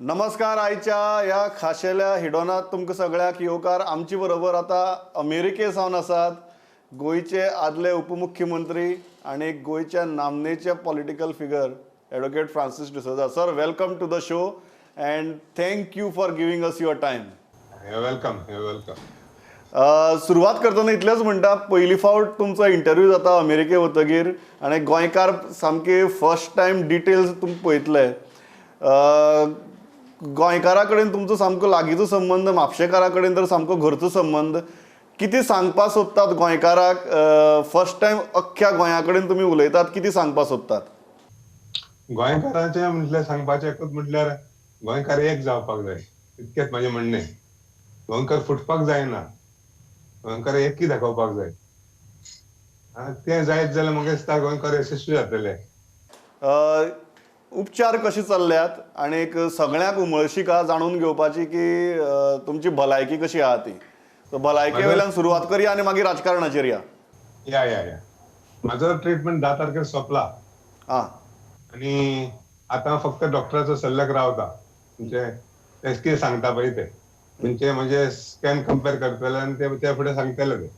नमस्कार. आयच्या ह्या खाशेल्या हिडोनात तुमकां सगळ्यांक येवकार. आमचे बरोबर आतां अमेरिके सावन आसात गोंयचे आदले उपमुख्यमंत्री आनी गोंयच्या नामनेचे political figure advocate Francis D'Souza. Sir, welcome to the show and thank you for giving us your time. Welcome, welcome. सुरवात करतना इतलेंच म्हणटा, पयली फावट तुमचो इंटरव्यू जाता अमेरिके वतगीर आनी गोंयकार सामके फर्स्ट टायम डिटेल्स तुमकां पळयतले. गोंयकारा कडेन तुमचो सामको लागींचो संबंद, म्हापशेकारा कडेन तर सामको घरचो संबंद. कितें सांगपाक सोदतात गोंयकाराक? फर्स्ट टायम अख्ख्या गोंया कडेन तुमी उलयतात, कितें सांगपाक सोदतात? गोंयकारांचें म्हटल्यार सांगपाचें एकूच म्हटल्यार गोंयकार एक जावपाक जाय, इतकेंच म्हाजें म्हणणें. गोंयकार फुटपाक जायना, गोंयकार एकी दाखोवपाक जाय. तें जायत जाल्यार म्हाका दिसता गोंयकार यशस्वी जातले. उपचार कशे चल्ल्यात आनी सगळ्यांक उमळशीक आहा जाणून घेवपाची की तुमची भलायकी कशी आहा ती. भलायके वयल्यान सुरवात करया आनी मागीर राजकारणाचेर या. या या या म्हाजो ट्रिटमेंट 10 तारखेर सोंपला. आनी आतां फक्त डॉक्टराचो सल्ल्याक रावता. म्हणजे ते कितें सांगता पळय ते, म्हणजे म्हणजे स्कॅन कंपेर करतले आनी ते फुडें सांगतले ते.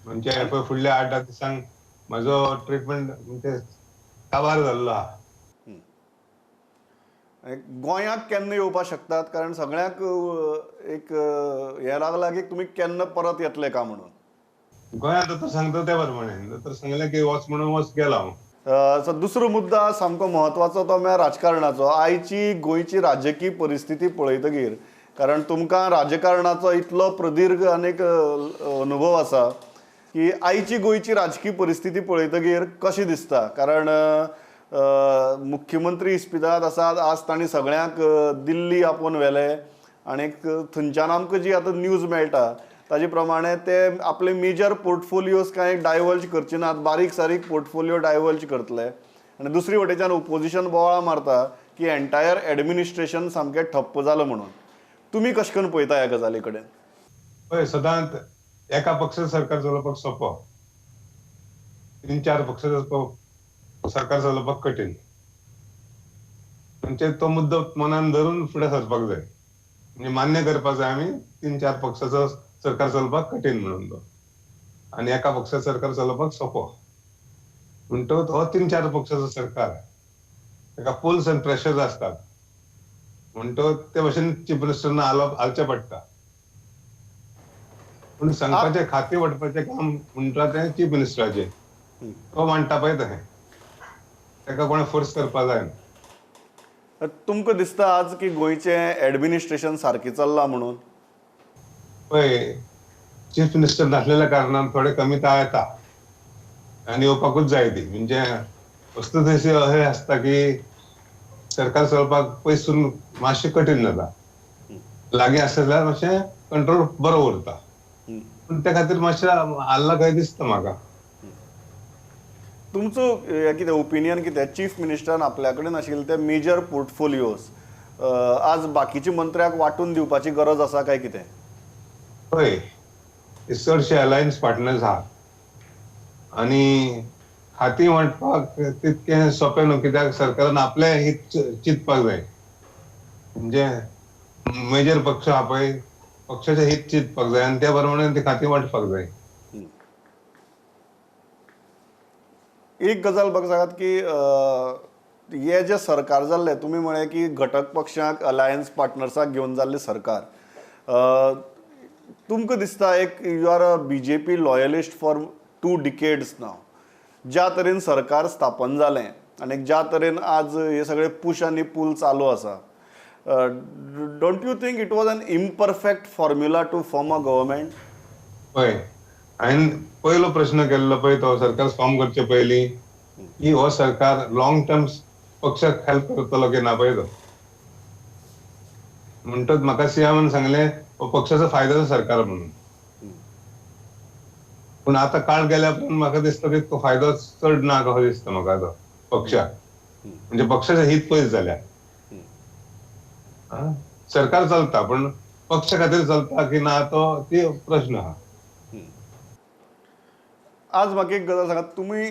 म्हणजे फुडल्या 8-10 दिसांक म्हाजो ट्रिटमेंट म्हणजे काबार जाल्लो आहा. गोंयांत केन्ना येवपाक शकतात? कारण सगळ्यांक एक हें लागलां की तुमी केन्ना परत येतले का म्हणून. गोंयांत दोतोर सांगता त्या प्रमाणे, दोतोर सांगलें की वच म्हणून वच गेला हांव. सो दुसरो मुद्दा सामको म्हत्वाचो तो म्हळ्यार राजकारणाचो. आयची गोंयची राजकीय परिस्थिती पळयतगीर, कारण तुमकां राजकारणाचो इतलो प्रदीर्घ आनीक अनुभव आसा की आयची गोंयची राजकीय परिस्थिती पळयतगीर कशें दिसता? कारण मुख्यमंत्री इस्पितळांत आसात, आज तांणी सगळ्यांक दिल्ली आपोवन व्हेले आनी थंयच्यान आमकां जी आतां न्यूज मेळटा ताजे प्रमाणे ते आपले मेजर पोर्टफोलियोज कांय डायवर्ज करचे नात, बारीक सारीक पोर्टफोलियो डायवर्ज करतले. आनी दुसरी वटेच्यान ओपोजिशन बोवाळ मारता की एंटायर एडमिनिस्ट्रेशन सामकें ठप्प जालां म्हणून. तुमी कशें करून पळयता ह्या गजाली कडेन? पळय, सदांच एका पक्षाचें सरकार चलोवपाक सोंपो, 3-4 पक्षाचो सरकार चलोवपाक कठीण. म्हणजे तो मुद्दो मनान धरून फुडें सरपाक जाय. म्हणजे मान्य करपाक जाय आमी 3-4 पक्षाचो सरकार चलोवपाक कठीण म्हणून तो, आनी एका पक्षाचो सरकार चलोवपाक सोंपो. म्हणटकच हो 3-4 पक्षाचो सरकार, ताका पुल्स आनी प्रेशर्स आसतात. म्हणटकच ते भशेन चीफ मिनिस्टरान हालचें पडटा. पूण सांगपाचें खातें वांटपाचें काम म्हणटा तें चीफ मिनिस्टराचें, तो मांडटा पळय तशें, ताका कोणें फोर्स करपाक जायना. तुमकां दिसता आज की गोंयचें एडमिनिस्ट्रेशन सारकें चल्लां म्हणून? पळय, चीफ मिनिस्टर नासलेल्या कारणान थोडे कमिता येता आनी येवपाकूच जाय ती. म्हणजे वस्तू तशी अशें आसता की सरकार चलोवपाक पयसून मातशें कठीण जाता, लागीं आसत जाल्यार मातशें कंट्रोल बरो उरता. पूण त्या खातीर मातशें हाल्ला खंय दिसता म्हाका. तुमचो कितें ओपिनियन कितें? चीफ मिनिस्टरान आपल्या कडेन आशिल्ले ते मेजर पोर्टफोलियोज आज बाकीच्या मंत्र्याक वांटून दिवपाची गरज आसा काय कितें? हय, चडशे अलायन्स पार्टनर्स आहा आनी खातीं वांटपाक तितकें सोंपें न्हू, कित्याक सरकारान आपलें हित चिंतपाक जाय. म्हणजे मेजर पक्ष आहा पळय, पक्षाचें हित चिंतपाक जाय आनी त्या प्रमाणे ती खातीं वांटपाक जाय. एक गजाल म्हाका सांगात की हे जे सरकार जाल्लें, तुमी म्हळें की घटक पक्षांक अलायन्स पार्टनर्साक घेवन जाल्लें सरकार, तुमकां दिसता एक you are a BJP loyalist for 2 decades now, ज्या तरेन सरकार स्थापन जालें आनी ज्या तरेन आज हे सगळे पुश आनी पूल चालू आसा, don't you think it was an imperfect formula to form a government? पळय, हांवें पयलो प्रश्न केल्लो पळय तो सरकार फॉर्म करचे पयलीं की हो सरकार लॉंग टर्म पक्षाक हेल्प करतलो की ना पळय तो. म्हणटच म्हाका सीएमान सांगलें हो पक्षाचो फायद्याचो सरकार म्हणून. पूण आतां काळ गेल्या उपरांत म्हाका दिसता की तो फायदो चड ना कसो दिसता म्हाका तो पक्षाक. म्हणजे पक्षाचें हित पयस जाल्या. सरकार चलता पण पक्ष खातीर चलता की ना तो ती प्रश्न आहा. आज म्हाका एक गजाल सांगात, तुमी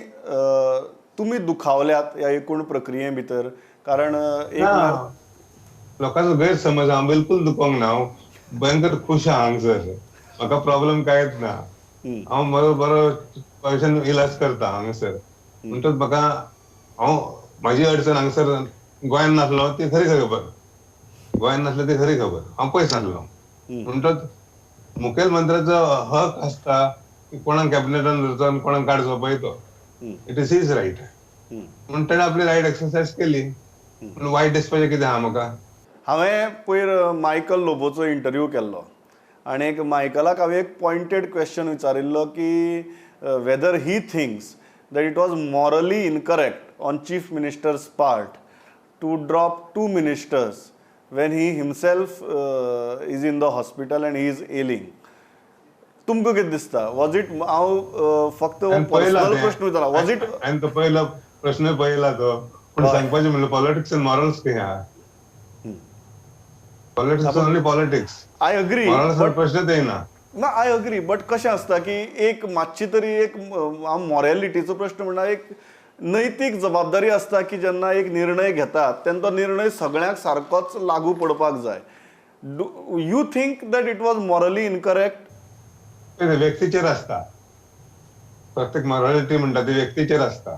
तुमी दुखावल्यात ह्या एकूण प्रक्रिये भितर? कारण एक लोकांचो गैरसमज, हांव बिलकुल दुखोंक ना, हांव भयंकर खूश आहा हांगसर, म्हाका प्रॉब्लम कांयच ना, हांव बरो बरो पयशान इलाज करता हांगसर. म्हणटच म्हाका हांव म्हाजी अडचण हांगसर गोंयान नासलो ती खरी खबर, गोंयान नासलो ती खरी खबर, हांव पयस नासलो. म्हणटच मुखेलमंत्र्याचो हक आसता की कोणाक कॅबिनेटान धरचो आनी कोणाक काडचो पळय तो, it is his right. म्हणून ताणें आपली रायट एक्सरसायज केली. पूण वायट दिसपाचें कितें आहा म्हाका? हांवें पयर मायकल लोबोचो इंटरव्यू केल्लो आनी एक मायकलाक हांवें एक पॉयंटेड क्वेश्चन विचारिल्लो की whether he thinks that it was morally incorrect on chief minister's part to drop two ministers when he himself is in the hospital and he is ailing. तुमकां कितें दिसता, was it, हांव फक्त personal प्रश्न विचारला, was it? हांवें तो पयलो प्रश्न पळयला तो, पूण सांगपाचें म्हणल्यार पॉलिटिक्स आनी मॉरल्स कितें आहा? Politics only politics. I agree. Morals प्रश्नच येना. ना, I agree, but कशें आसता की एक मातशी तरी एक मॉरॅलिटीचो प्रश्न म्हणल्यार एक नैतीक जबाबदारी आसता की जेन्ना एक निर्णय घेतात तेन्ना तो निर्णय सगळ्यांक सारकोच लागू पडपाक जाय. Do you think that it was morally incorrect? व्यक्तीचेर आसता, प्रत्येक मॉरॅलिटी म्हणटा ती व्यक्तीचेर आसता.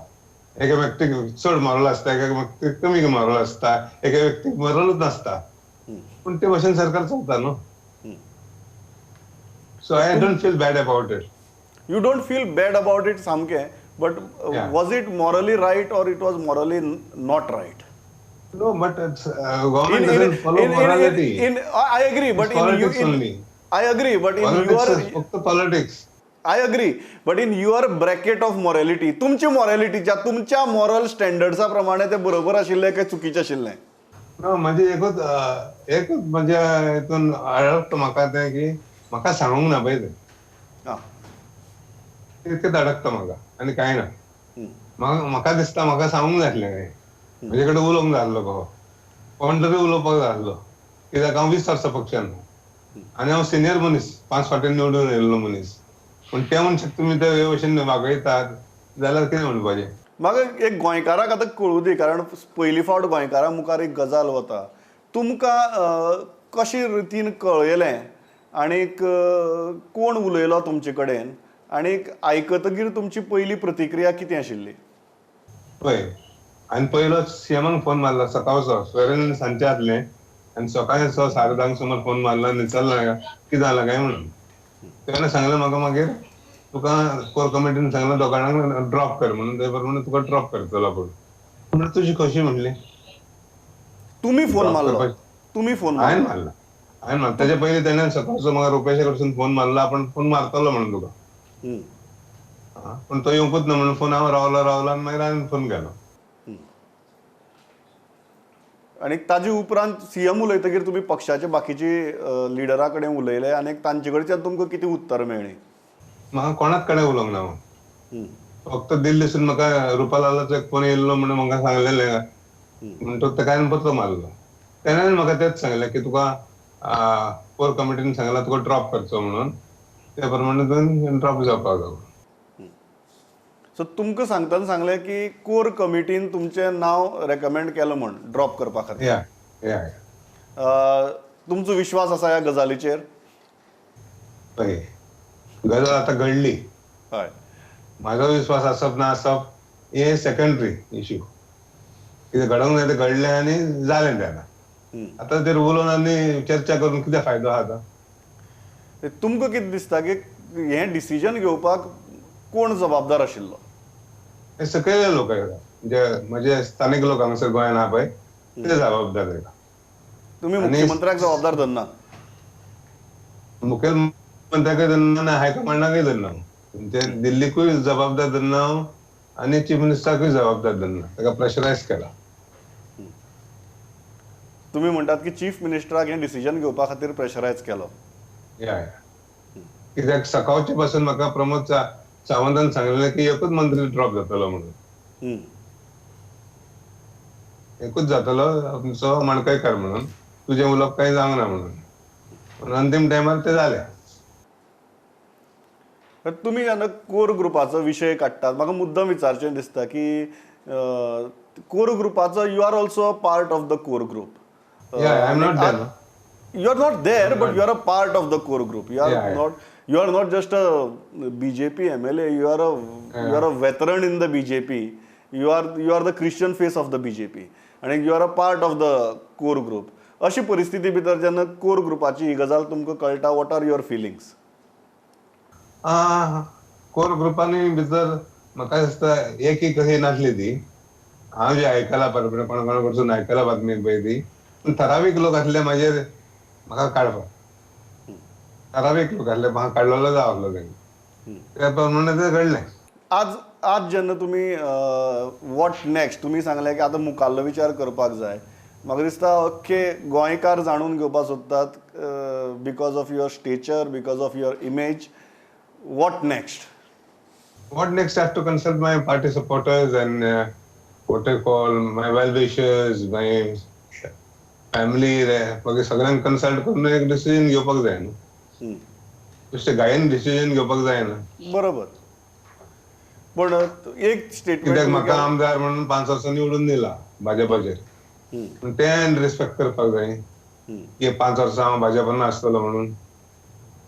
एका व्यक्तीक चड मॉरल आसता, एका व्यक्तीक कमी मॉरल आसता, एका व्यक्तीक मॉरलूच नासता. पूण ते भशेन सरकार चलता न्हू. So I don't feel bad about it. You don't feel bad about it सामकें, but was it morally right or it was morally not right? No, but government doesn't follow morality. I agree, but in I agree, but in your फक्त politics. I agree, but in your bracket of morality, तुमची मॉरॅलिटीच्या तुमच्या moral स्टँडर्ड्सा प्रमाणे ते बरोबर आशिल्लें काय चुकीचें आशिल्लें? ना, म्हणजे एकूच एकूच म्हणजे हितून अडकता म्हाका तें की म्हाका सांगूंक ना पळय तें, तितकेंच अडकता म्हाका आनी कांय ना. म्हाका दिसता म्हाका सांगूंक जाय आसलें, कांय म्हजे कडेन उलोवंक जाय आसलो, बाबा कोण तरी उलोवपाक जाय आसलो, कित्याक हांव 20 वर्सां पक्षान आनी हांव सिनियर मनीस, 5 फावटी निवडून येयल्लो मनीस. पूण ते मनशाक तुमी ते भशेन वागयतात जाल्यार कितें म्हणपाचें? म्हाका एक गोंयकाराक आतां कळूं दी, कारण पयली फावट गोंयकारा मुखार एक गजाल वता, तुमकां कशे रितीन कळयलें आनीक कोण उलयलो तुमचे कडेन आनीक आयकतगीर तुमची पयली प्रतिक्रिया कितें आशिल्ली? पळय, हांवें पयलो सीएमाक फोन मारलो सकाळचो, सोयऱ्यान सांजचें आसलें आनी सकाळीं 6:30 सुमार फोन मारलो आनी विचारलें कितें जालां काय म्हणून. तेणें सांगलें म्हाका मागीर तुका कोर कमिटीन सांगलें दोगांक ड्रॉप कर म्हणून, ते प्रमाणे तुका ड्रॉप करतलो आपूण. म्हणून तुजी खोशी म्हणली. तुमी फोन मारलो? तुमी फोन हांवें मारला, हांवें मारला. तेच्या पयलीं तेणें सकाळचो म्हाका रुपेशा कडसून फोन मारलो, आपूण फोन मारतलो म्हणून तुका, पूण तो येवंकूच ना म्हणून फोन हांव रावलो रावलो आनी मागीर हांवें फोन केलो. आनी ताजे उपरांत सीएम उलयतगीर तुमी पक्षाचे बाकीचे लिडरा कडेन उलयले आनी तांचे कडच्यान तुमकां कितें उत्तर मेळ्ळें? म्हाका कोणाच कडेन उलोवंक ना हांव, फक्त दिल्लीसून म्हाका रुपालालाचो एक फोन येयल्लो म्हणून म्हाका सांगलेलें, म्हणटकच ताका हांवें पत्र मारलो. तेणें म्हाका तेंच सांगलें की तुका कोर कमिटीन सांगलां तुका ड्रॉप करचो म्हणून, त्या प्रमाणे तुवें ड्रॉप जावपाक जाय. सो तुमकां सांगतना सांगलें की कोर कमिटीन तुमचें नांव रेकमेंड केलां म्हण ड्रॉप करपा खातीर. तुमचो विश्वास आसा ह्या गजालीचेर? पळय, गजाल आतां घडली, हय, म्हाजो विश्वास आसप ना आसप हें सेकंडरी इश्यू, कितें घडोवंक जाय तें घडलें आनी जालें तें. आतां आतां तेर उलोवन आनी चर्चा करून कितें फायदो आहा आतां? तुमकां कितें दिसता की हें डिसिजन घेवपाक कोण जबाबदार आशिल्लो? हे सकयले लोक, जे म्हणजे स्थानीक लोक हांगसर गोंयान आहा पळय ते जबाबदार. तुमी मुख्यमंत्र्याक जबाबदार धरना? मुखेलमंत्र्याकय धरना ना, हायकमांडाकय धरना, म्हणजे दिल्लीकूय जबाबदार धरना आनी चीफ मिनिस्टराकूय जबाबदार धरना, ताका प्रेशरायज केला. तुमी म्हणटात की चीफ मिनिस्टराक हें डिसिजन घेवपा खातीर प्रेशरायज केलो? या, कित्याक सकाळचे पासून म्हाका प्रमोद सावंतान सांगलें की एकूच मंत्री ड्रॉप जातलो म्हणून, एकूच जातलो आमचो मडकयकार म्हणून, तुजें उलोवप कांय जावंक ना म्हणून, पूण अंतीम टायमार तें जालें. तुमी जेन्ना कोर ग्रुपाचो विशय काडटात, म्हाका मुद्दम विचारचें दिसता की कोर ग्रुपाचो, you are also part of the core group, I am not there. You are not there, but you are a part of the core group. You are not, you are not just a BJP MLA, you are a veteran in the BJP. You are the Christian face of the BJP आनी you are a part of the core group. अशी परिस्थिती भितर जेन्ना कोर ग्रुपाची ही गजाल तुमकां कळटा, what are your feelings? Core ग्रुपांनी भितर म्हाका दिसता एक एक कशी नासली ती. हांव जे आयकला बरोबर कोणा कोणा कडसून आयकला बातमी पळय ती, पूण ठरावीक लोक आसले म्हाजेर म्हाका काडपाक, ठरावीक लोक आसले म्हाका काडलेलो जाय आसलो तेंकां, त्या प्रमाणे तें घडलें. आज आज जेन्ना तुमी what next तुमी सांगलें की आतां मुखाल्लो विचार करपाक जाय, म्हाका दिसता अख्खे गोंयकार जाणून घेवपाक सोदतात because of your stature, because of your image, what next? What next? I have to consult my party supporters and what I call my well wishers, my family. मागीर सगळ्यांक कन्सल्ट करून एक डिसिजन घेवपाक जाय न्हू, बेश्टे गायन डिसिजन घेवपाक जायना. बरोबर. पण एक स्टेटमेंट, कित्याक म्हाका आमदार म्हणून 5 वर्सां निवडून दिला भाजपाचेर, पूण तें रिस्पेक्ट करपाक जाय की 5 वर्सां हांव भाजपान आसतलो म्हणून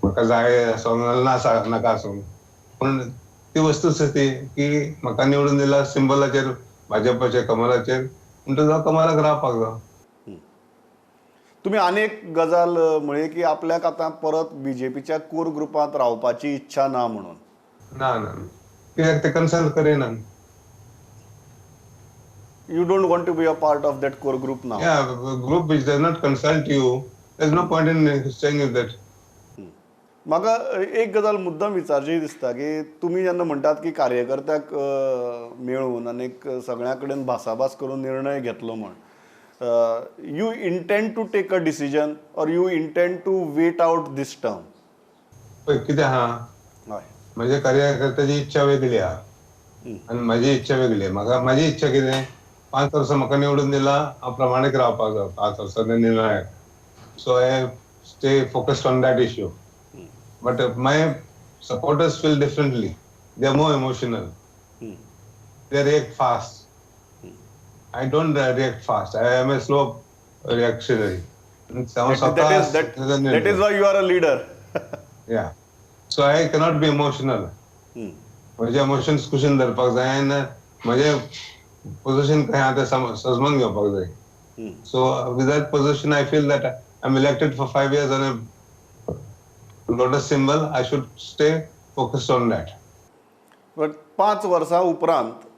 म्हाका जाय आसूं ना नाका आसूं, पूण ती वस्तूच ती की म्हाका निवडून दिला सिंबलाचेर भाजपाच्या कमलाचेर, म्हणटच हांव कमलाक रावपाक जाय. तुमी आनी एक गजाल म्हळी की आपल्याक आतां परत बीजेपीच्या कोर ग्रुपांत रावपाची इच्छा ना म्हणून. ना ना, कित्याक ते कन्सल्ट करिना. You don't want to be a part of that core group now. Yeah, a group which does not consult you, there's no point in staying with that. म्हाका एक गजाल मुद्दम विचारची दिसता की तुमी जेन्ना म्हणटात की कार्यकर्त्याक मेळून आनी सगळ्यां कडेन भासाभास करून निर्णय घेतलो म्हण, you intend to take a decision or you intend to wait out this term? पळय कितें आहा, हय, म्हज्या कार्यकर्त्याची इच्छा वेगळी आहा आनी म्हजी इच्छा वेगळी. म्हाका म्हाजी इच्छा कितें, 5 वर्सां म्हाका निवडून दिला, हांव प्रमाणीक रावपाक जाय 5 वर्सां निर्णयाक. So I stay focused on that issue. But my supporters feel differently. They are more emotional. They react fast. I don't react fast. I am a slow reactionary. That is why you are a leader. Yeah. So I cannot be emotional. म्हजे emotions कुशीन धरपाक जाय आनी म्हजे position खंय आहा तें सजमून घेवपाक जाय. So with that position I feel that I am elected for 5 years on a lotus symbol, I should stay focused on that. But 5 वर्सां उपरांत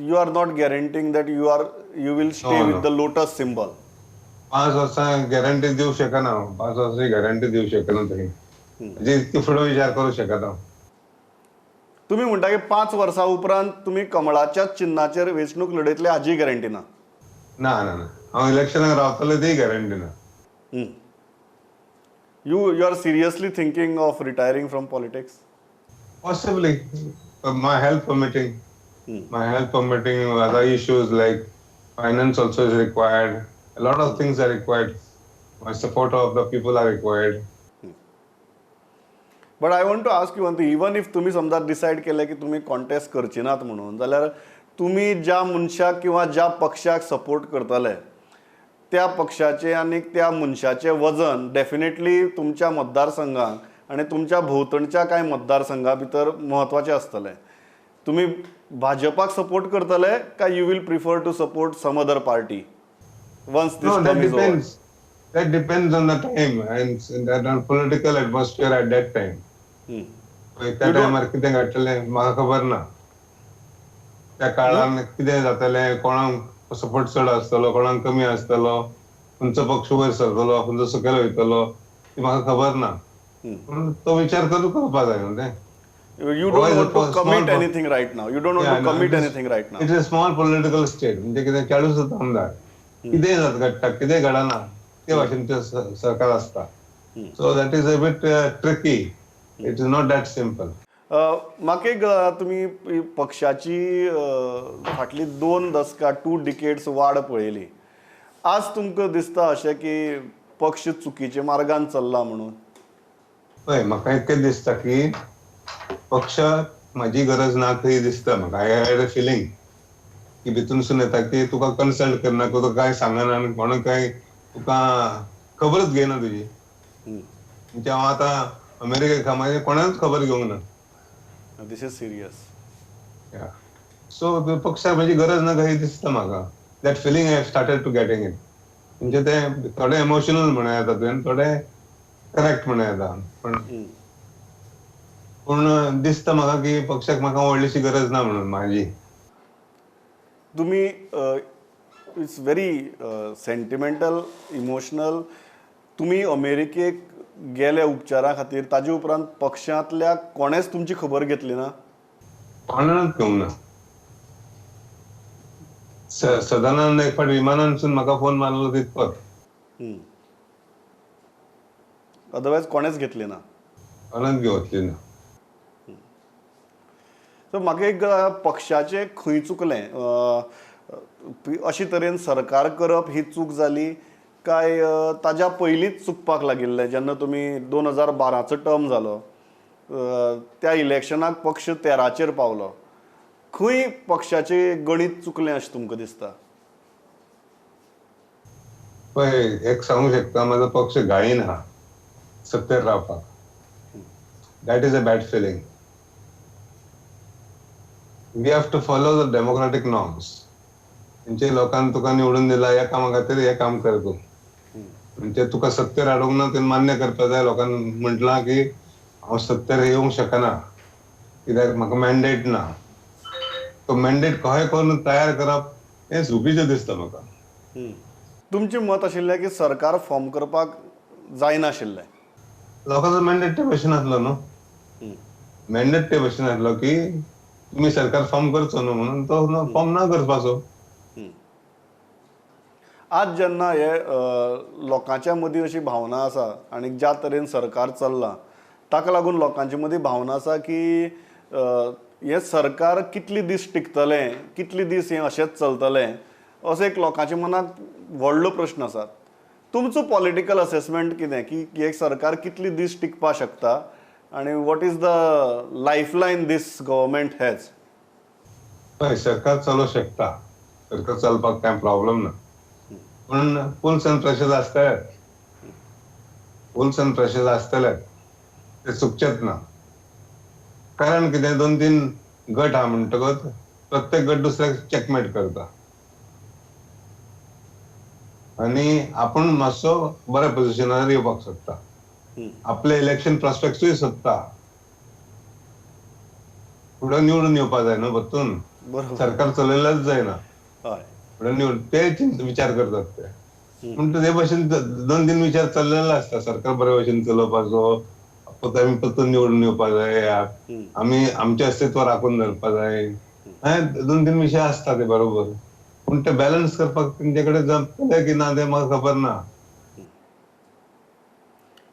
you are not guaranteeing that you will stay with the lotus symbol. 5 वर्सां guarantee दिवंक शकना, 5 वर्सां guarantee दिवंक शकना तुमी, म्हणजे इतके फुडें विचार करूंक शकना. तुमी म्हणटा की 5 वर्सां उपरांत तुमी कमळाच्याच चिन्नाचेर वेंचणूक लढयतले हाजी गॅरंटी ना? ना ना ना, हांव इलेक्शनाक रावतलो तीय गॅरंटी ना. You are seriously thinking of retiring from politics? Possibly, my health permitting. My health permitting, other issues like finance also is required. A lot of things are required. My support of the people are required. But I want to ask you one thing. Even if तुम्ही समजा decide केलें की तुम्ही contest करची नात म्हणून, जाल्यार तुम्ही ज्या मनशाक किंवा ज्या पक्षाक सपोर्ट करतले त्या पक्षाचे आनी त्या मनशाचें वजन डेफिनेटली तुमच्या मतदारसंघाक आनी तुमच्या भोंवतणच्या कांय मतदारसंघा भितर म्हत्वाचें आसतलें. तुमी भाजपाक सपोर्ट करतले काय you will prefer to support some other party once this term is over? That depends on the time and on political atmosphere at that time. त्या टायमार कितें घडटलें म्हाका खबर ना. त्या काळान कितें जातलें, कोणाक सपोर्ट चड आसतलो, कोणाक कमी आसतलो, खंयचो पक्ष वयर सरतलो, खंयचो सकयल वयतलो, ती म्हाका खबर ना. पूण तो विचार करून करपाक जाय न्हू तें. You don't want to commit anything right now. You don't want to commit anything right now. It's a small political state. म्हणजे कितें 40 आमदार, कितेंय घडटा, कितेंय घडना ते भाशेन तें सरकार आसता. So that is a bit tricky. It is not that simple. म्हाका एक तुमी पक्षाची फाटली 2 दसकां 2 डिकेड्स वाड पळयली. आज तुमकां दिसता अशें की पक्ष चुकीच्या मार्गान चल्ला म्हणून? हय, म्हाका इतकें दिसता की पक्ष म्हाजी गरज ना खंय दिसता म्हाका. I had a feeling की भितूनसून येता की तुका कन्सल्ट करना, तुका कांय सांगना आनी कोणाक कांय तुका खबरच घेयना तुजी. म्हणजे हांव आतां अमेरिकेक म्हाजे कोणाच खबर घेवंक ना. This is serious. So पक्षाक म्हजी गरज ना कशी दिसता म्हाका. That feeling I have started to getting it. म्हणजे ते थोडे इमोशनल म्हणूं येता तुवें, थोडे करेक्ट म्हणूं येता, पण पूण दिसता म्हाका की पक्षाक म्हाका व्हडलीशी गरज ना म्हणून म्हाजी. तुमी it's very sentimental, emotional. तुमी अमेरिकेक गेले उपचारा खातीर, ताजे उपरांत पक्षांतल्या कोणेच तुमची खबर घेतली ना? कोणाच घेवंक ना. सदानंद एक फावट विमानानसून म्हाका फोन मारलो तितकोच. अदरवायज कोणेच घेतली ना? कोणाच घेतली ना. सो म्हाका एक पक्षाचें खंय चुकलें, अशे तरेन सरकार करप ही चूक जाली काय ताज्या पयलींच चुकपाक लागिल्लें? जेन्ना तुमी 2012चो टर्म जालो त्या इलेक्शनाक पक्ष 13चेर पावलो, खंय पक्षाचें गणीत चुकलें अशें तुमकां दिसता? पळय, एक सांगूंक शकता, म्हाजो पक्ष गाळिना सत्तेर रावपाक. That is a bad feeling. We have to follow the democratic norms. म्हणजे लोकांनी तुका निवडून दिला ह्या कामा खातीर हें काम कर तूं. म्हणजे तुका सत्तेर हाडूंक ना तें मान्य करपाक जाय. लोकांनी म्हटलां की हांव सत्तेर येवंक शकना कित्याक म्हाका मॅन्डेट ना. तो मॅन्डेट कशें करून तयार करप हें चुकीचें दिसता म्हाका. तुमचें मत आशिल्लें की सरकार फॉर्म करपाक जायनाशिल्लें? लोकांचो मॅन्डेट ते भशेन आसलो न्हू. मॅन्डेट ते भशेन आसलो की तुमी सरकार फॉर्म करचो न्हू, म्हणून तो फॉर्म ना करपाचो. आज जेन्ना हे लोकांच्या मदीं अशी भावना आसा आनी ज्या तरेन सरकार चल्लां ताका लागून लोकांच्या मदीं भावना आसा की हें सरकार कितले दीस टिकतलें, कितले दीस हें अशेंच चलतलें, असो एक लोकांच्या मनाक व्हडलो प्रश्न आसा. तुमचो पॉलिटिकल असेसमेंट कितें की हें सरकार कितले दीस टिकपाक शकता आनी what is the lifeline this government has? हय, सरकार चलोवंक शकता, सरकार चलपाक कांय प्रॉब्लम ना, पूण पुल्स आनी प्रेशर आसतलेच. पुल्स आनी प्रेशर आसतलेच, ते चुकचेच ना. कारण कितें, 2-3 गट आहा म्हणटकच प्रत्येक गट दुसऱ्याक चॅकमेट करता आनी आपूण मातसो बऱ्या पोजिशनार येवपाक सोदता, आपले इलेक्शन प्रॉस्पेक्टूय सोदता. फुडें निवडून येवपाक जाय न्हू परतून, सरकार चलयल्याच जायना, फुडें निवडून ते विचार करतात ते. पूण ते भशेन 2-3 विचार चल्लेले आसता. सरकार बरे भशेन चलोवपाचो, आमी परतून निवडून येवपाक जाय, आमी आमचें अस्तित्व राखून धरपाक जाय, हे 2-3 विशय आसता ते बरोबर. पूण ते बॅलन्स करपाक तेंचे कडेन जमतलें की ना तें म्हाका खबर ना.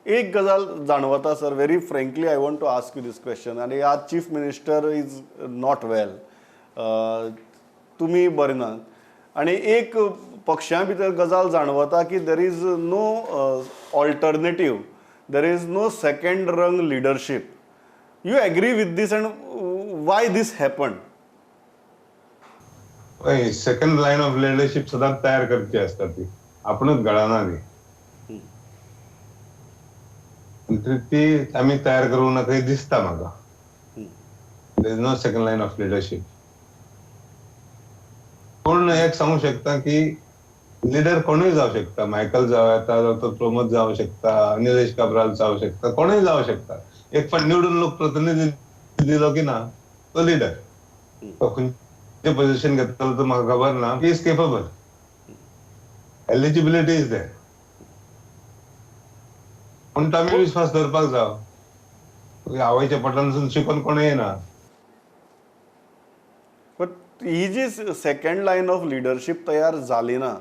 एक गजाल जाणवता sir, very frankly I want to ask you this question. आनी आज chief minister is not well, तुमी बरे नात, आनी एक पक्षां भितर गजाल जाणवता की there is no alternative, there is no second rung leadership. You agree with this and why this happen? हय, सेकंड लायन ऑफ लिडरशीप सदांच तयार करची आसता, ती आपणूच घडना ती. ती आमी तयार करूंक नाका हें दिसता म्हाका. There is no second line of leadership. पूण एक सांगूंक शकता की लिडर कोणूय जावं शकता. मायकल जावं येता, डॉक्टर प्रमोद जावं शकता, निलेश काब्राल जावं शकता, कोणूय जावं शकता. एक फावट निवडून लोक प्रतिनिधी दिलो की ना तो लिडर. तो खंयचें पोजिशन घेतलो तो म्हाका खबर ना. He is capable, eligibility is there. पूण आमी विश्वास दवरपाक जाव. आवयच्या पोटांतसून शिकून कोण येना. But he ji second line of leadership तयार जाली ना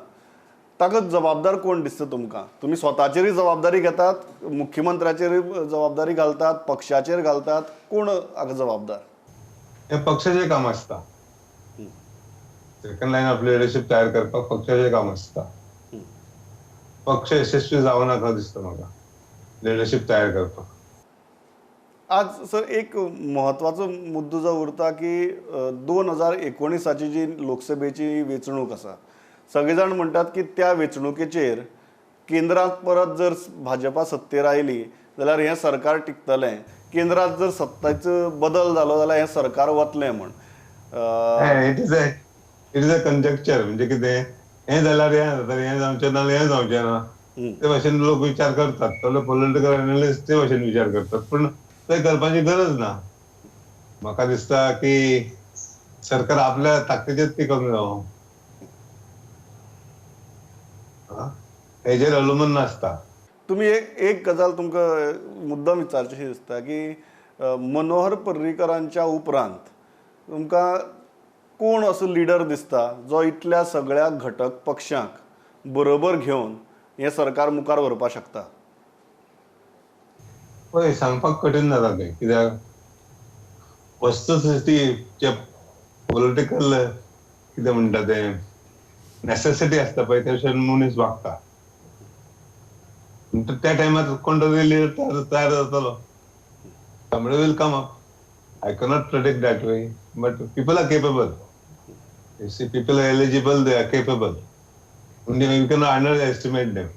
ताका जबाबदार कोण दिसता तुमकां? तुमी स्वताचेरूय जबाबदारी घेतात, मुख्यमंत्र्याचेरूय जबाबदारी घालतात, पक्षाचेर घालतात, कोण हाका जबाबदार? हें पक्षाचें काम आसता. सेकंड लायन ऑफ लिडरशीप तयार करपाक पक्षाचें काम आसता. पक्ष यशस्वी जावं नाका दिसता म्हाका लिडरशीप तयार करपाक. आज सर एक म्हत्वाचो मुद्दो जो उरता की 2019 जी लोकसभेची वेंचणूक आसा, सगळे जाण म्हणटात की त्या वेंचणुकेचेर केंद्रांत परत जर भाजपा सत्तेर आयली जाल्यार हें सरकार टिकतलें, केंद्रांत जर सत्तेचो बदल जालो जाल्यार हें सरकार वतलें म्हण. It is a conjecture. म्हणजे कितें हें जाल्यार हें जाता, हें जावचें ना हें जावचें ना, ते भाशेन लोक विचार करतात. थोडे पॉलिटिकल एनालिस्ट ते भाशेन विचार करतात, पूण ते करपाची गरज ना. म्हाका दिसता की सरकार आपल्या ताकदीचेर टिकूंक जावो, हेजेर अवलंबून नासता. तुमी एक गजाल तुमकां मुद्दम विचारची दिसता की मनोहर पर्रीकरांच्या उपरांत तुमकां कोण असो लिडर दिसता जो इतल्या सगळ्या घटक पक्षांक बरोबर घेवन हें सरकार मुखार व्हरपाक शकता? पळय, सांगपाक कठीण जाता तें, कित्याक वस्तुस्थिती जे पॉलिटिकल कितें म्हणटा तें नेसेसिटी आसता पळय, त्या भशेन मनीस वागता. त्या टायमार कोण तरी लिडर तयार जातलो. Somebody will come up. I cannot predict that way, but people are capable. You see, people are eligible, they are capable. You cannot underestimate them.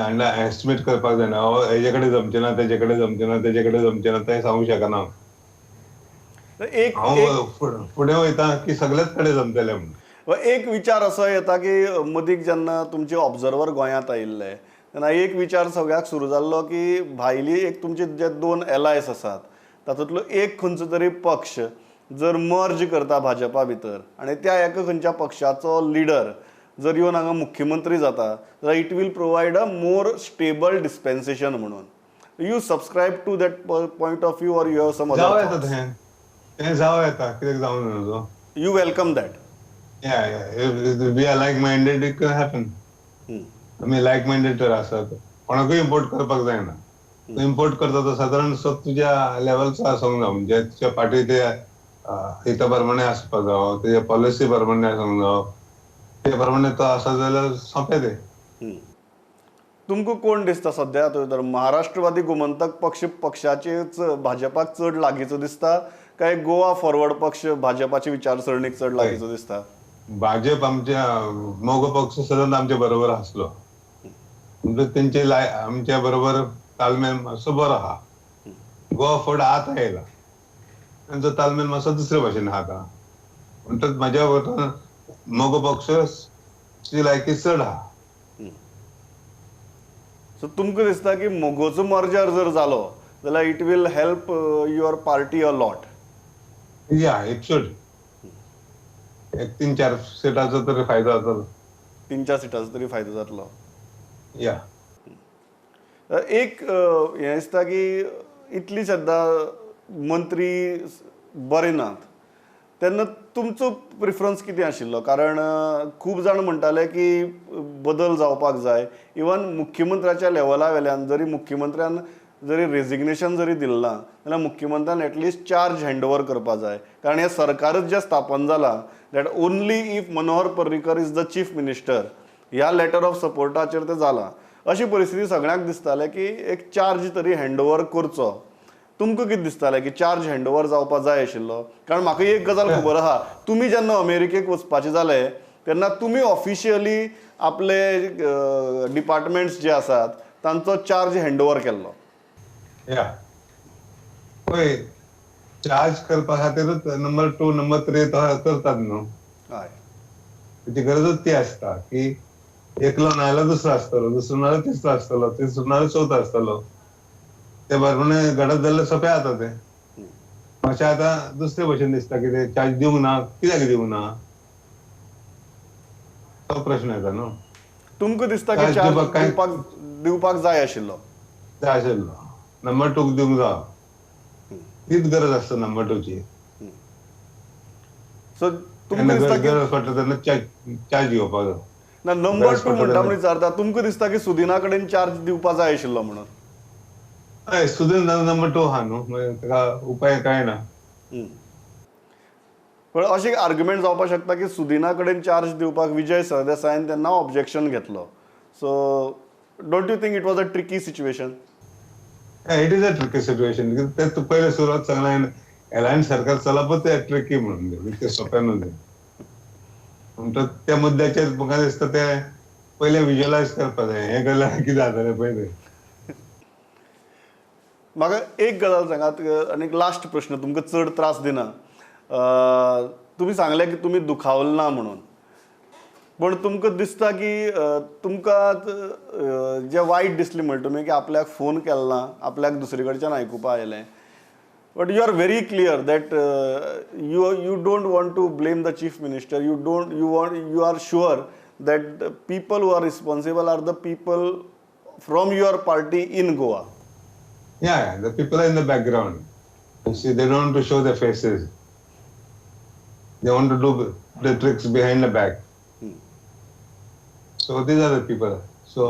Underestimate करपाक जायना, हेजे कडेन जमचें ना, तेजे कडेन जमचें ना, तेजे कडेन जमचें ना, तें सांगूंक शकना. हांव फुडें वयता की सगळ्याच कडेन जमतलें म्हणून. एक विचार असो येता की मदीं जेन्ना तुमचे ऑब्जर्वर गोंयांत आयिल्ले तेन्ना एक विचार सगळ्याक सुरू जाल्लो की भायली एक तुमचे जे दोन एलायस आसात तातूंतलो एक खंयचो तरी पक्ष जर मर्ज करता भाजपा भितर आनी त्या एका खंयच्या पक्षाचो लिडर जर येवन हांगा मुख्यमंत्री जाता जाल्यार it will provide a more stable dispensation म्हणून. You subscribe to that point of view or you have some other? जावं येता तें, जावं येता, कित्याक जावं नजो? You welcome that? Yeah, if we are like-minded, it can happen. आमी लायक मायंडेड तर आसात, कोणाकूय इम्पोर्ट करपाक जायना. तूं इम्पोर्ट करता तो सादारण तुज्या लेवलचो आसूंक जाय, म्हणजे तुज्या पार्टी ते हिता प्रमाणे आसपाक जावो, तुज्या पॉलिसी प्रमाणे आसूंक जावो, ते प्रमाणे तो आसा जाल्यार सोंपें तें. तुमकां कोण दिसता सद्या तर महाराष्ट्रवादी गोमंतक पक्ष पक्षाचे भाजपाक चड लागींचो दिसता काय गोवा फॉरवर्ड पक्ष भाजपाची विचारसरणीक चड लागींचो दिसता? भाजप आमच्या मोगो पक्ष सदांच आमच्या बरोबर आसलो, म्हणजे तेंचे आमच्या बरोबर तालमेल मातसो बरो आहा. गोवा फॉरवर्ड आतां येयला, तेंचो तालमेल मातसो दुसरे भाशेन आहा आतां. म्हणटच म्हाज्या मतान मोगो पक्ष ची लायकी चड आहा. सो तुमकां दिसता की मोगोचो मर्जर जर जालो जाल्यार it will help your party a lot? Yeah, it should. एक 3-4 सिटाचो तरी फायदो जातलो. 3-4 सिटाचो तरी फायदो जातलो. या एक हें दिसता की इतली सद्दां मंत्री बरे नात तेन्ना तुमचो प्रिफरन्स कितें आशिल्लो? कारण खूब जाण म्हणटाले की बदल जावपाक जाय, इवन मुख्यमंत्र्याच्या लेवला वेल्यान जरी मुख्यमंत्र्यान जरी रेजिग्नेशन जरी दिलें ना जाल्यार मुख्यमंत्र्यान एटलिस्ट चार्ज हँड ओवर करपाक जाय, कारण हें सरकारच जें स्थापन जालां that only if Manohar Parrikar is the chief minister ह्या लेटर ऑफ सपोर्टाचेर तें जालां. अशी परिस्थिती सगळ्यांक दिसतालें की एक चार्ज तरी हँड ओवर करचो. तुमकां कितें दिसतालें की चार्ज हँड ओवर जावपाक जाय आशिल्लो? कारण म्हाका एक गजाल खबर आहा, तुमी जेन्ना अमेरिकेक वचपाचें जालें तेन्ना तुमी ऑफिशियली आपले डिपार्टमेंट्स जे आसात तांचो चार्ज हँड ओवर केल्लो. या पळय, चार्ज करपा खातीरूच नंबर 2 नंबर 3 करतात न्हू. हय, तेची गरजूच ती आसता की एकलो ना जाल्यार दुसरो आसतलो, दुसरो ना जाल्यार तिसरो आसतलो, तिसरो ना जाल्यार चवथो आसतलो. ते प्रमाणे घडत जाल्यार सोंपें जाता तें. मातशें आतां दुसरे भशेन दिसता की ते चार्ज दिवंक ना, कित्याक दिवंक ना तो प्रश्न येता न्हू. तुमकां दिसता की चार्ज दिवपाक जाय आशिल्लो? जाय आशिल्लो, नंबर 2 दिवंक जावो, तीच गरज आसता नंबर 2ची. सो तुमकां दिसता की गरज पडटा तेन्ना चार्ज घेवपाक जाय. ना, नंबर 2 म्हणटा म्हूण विचारता, तुमकां दिसता की सुदिना कडेन चार्ज दिवपाक जाय आशिल्लो म्हणून? हय, सुदीन नंबर 2 आहा न्हू, मागीर ताका उपाय कांय ना. पण अशें आर्ग्युमेंट जावपाक शकता की सुदिना कडेन चार्ज दिवपाक विजय सरदेसायान तेन्ना ऑब्जेक्शन घेतलो. So don't you think it was a tricky situation? It is a tricky situation. ते तूं पयले सुरवात सांगला एलायन्स सरकार चलपच ते ट्रिकी म्हणून, ते सोंपें न्हू तें. म्हणटच त्या मुद्द्याचेर म्हाका दिसता ते पयलें विज्युअलायज करपा जाय, हें केल्यार कितें जातलें पयलें. म्हाका एक गजाल सांगात आनी एक लास्ट प्रश्न, तुमकां चड त्रास दिना. तुमी सांगलें की तुमी दुखावल ना म्हणून, पूण तुमकां दिसता की तुमकां जें वायट दिसलें म्हणटा तुमी की आपल्याक फोन केलो ना, आपल्याक दुसरे कडच्यान आयकुपा आयलें, but you are very clear that you don't want to blame the chief minister, you don't you want you are sure that the people who are responsible are the people from your party in Goa. Yeah, the people are in the background. You see, they don't want to show their faces. They want to do the tricks behind the back. So these are the people. So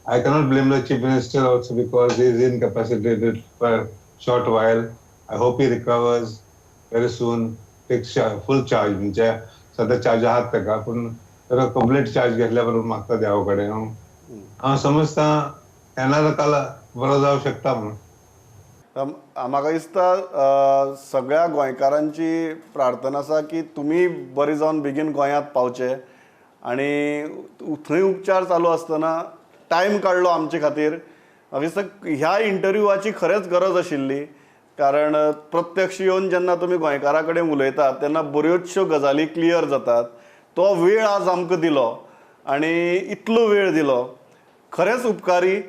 I cannot blame the chief minister also because he is incapacitated for a short while. I hope he recovers very soon, takes full charge. म्हणजे सध्या charge आहात ताका, पूण ताका complete charge घेतल्या बरोबर मागता देवा कडेन. हांव हांव समजता येणारो काल बरो जावं शकता म्हणून. म्हाका दिसता सगळ्या गोंयकारांची प्रार्थना आसा की तुमी बरी जावन बेगीन गोंयांत पावचे आनी थंय उपचार चालू आसतना टायम काडलो आमचे खातीर. म्हाका दिसता ह्या इंटरव्यूवाची खरेंच गरज आशिल्ली, कारण प्रत्यक्ष येवन जेन्ना तुमी गोंयकारां कडेन उलयतात तेन्ना बऱ्योचश्यो गजाली क्लियर जातात. तो वेळ आज आमकां दिलो आनी इतलो वेळ दिलो, खरेंच उपकारी.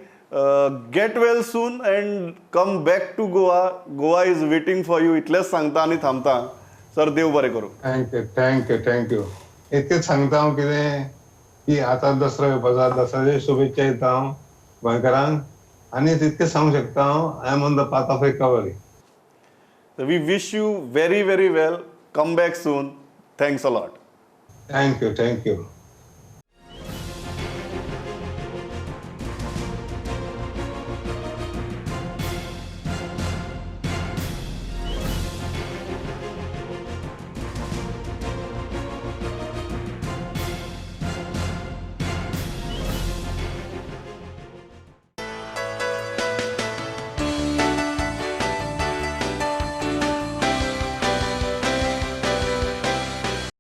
Get well soon and come back to Goa. Goa is waiting for you. इतलेंच सांगता आनी थांबता. सर, देव बरें करूं. Thank you, thank you, thank you. इतकेंच सांगता हांव कितें की आतां दसरो येवपाचो आसा, दसऱ्याच्यो शुभेच्छा दिता हांव गोंयकारांक आनी तितकें सांगूंक शकता हांव, I am on the path of recovery. We wish you very, very well. Come back soon. Thanks a lot. Thank you, thank you.